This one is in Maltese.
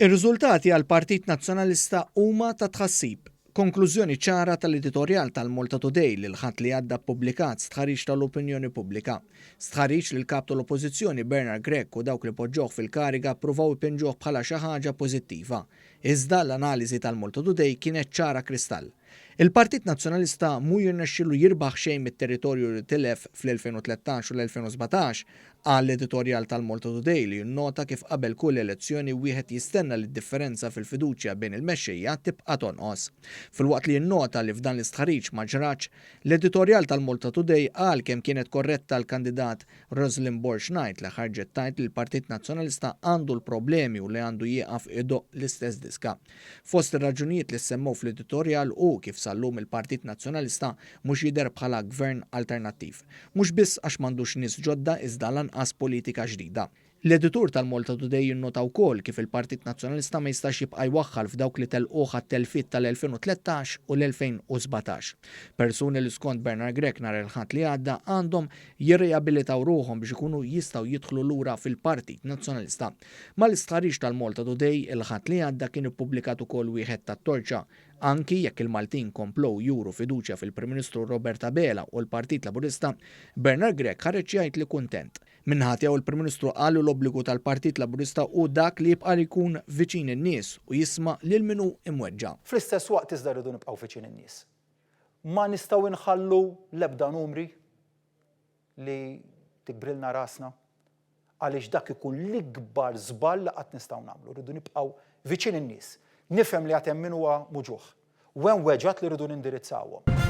Ir-riżultati għall-Partit Nazzjonalista huma ta' tħassib. Konklużjoni ċara tal-editorjal tal-Malta Today li l-Ħadd li għadda ppubblikat stħarriġ tal-opinjoni pubblika. Stħarriġ li l-Kap tal-Oppożizzjoni Bernard Grech u dawk li poġġewh fil-kariga ppruvaw ipinġuh bħala xi ħaġa pożittiva. Iżda l-analiżi tal-Malta Today kienet ċara kristall. Il-Partit Nazzjonalista mhu jirnexxilu jirbaħ xejn mit-territorju li tilef fl-2013 u l-2017, qal l-editorjal tal-Malta Today li jinnota kif qabel kull elezzjoni wieħed jistenna li d-differenza fil-fiduċja bejn il-mexxejja tibqa' tonqos. Filwaqt li jinnota li f'dan l-istħarriġ ma ġratx, l-editorjal tal-Malta Today qal kemm kienet korretta l-kandidat Roselyn Borg Knight li ħarġet tgħid li l-Partit Nazzjonalista għandu l-problemi u li għandu jieqaf idoqq l-istess diska. Fost ir-raġunijiet li ssemmew fl-editorjal hu kif sal-lum il-Partit Nazzjonalista mhux jidher bħala gvern alternattiv. Mhux biss għax m'għandux nies ġodda iżda lanqas politika ġdida. L-editur tal-Malta Today jinnota wkoll kif il-Partit Nazzjonalista ma jistax jibqa' jwaħħal f'dawk li telquh għat-telfiet tal-2013 u l-2017. Persuni li skont Bernard Grech nhar il-Ħadd li għadda għandhom jirriabilitaw ruħhom biex ikunu jistgħu jidħlu lura fil-Partit Nazzjonalista. Mal-istħarriġ tal-Malta Today il-Ħadd li għadda kien ippubblikat ukoll wieħed tat-Torċa. Anki jekk il-Maltin komplow juru fiduċja fil-Prim Ministru Robert Abela u l-Partit Laburista, Bernard Grech ħareġ jgħid li kuntent. Min-naħa tiegħu l-Prim Ministru qal li l-obbligu tal-Partit Laburista hu dak li jibqa' jkun viċin in-nies u jisma' lil min hu imweġġa'. Fl-istess waqt iżda rridu nibqgħu viċin in-nies. Ma nistgħu nħallu l-ebda numri li tikbrilna rasna għaliex dak ikun l-ikbar żball li qatt nistgħu nagħmlu. Rridu nibqgħu viċin in-nies. Nifhem li għad hemm min huwa muġugħ. U hemm weġgħat li rridu nindirizzawhom.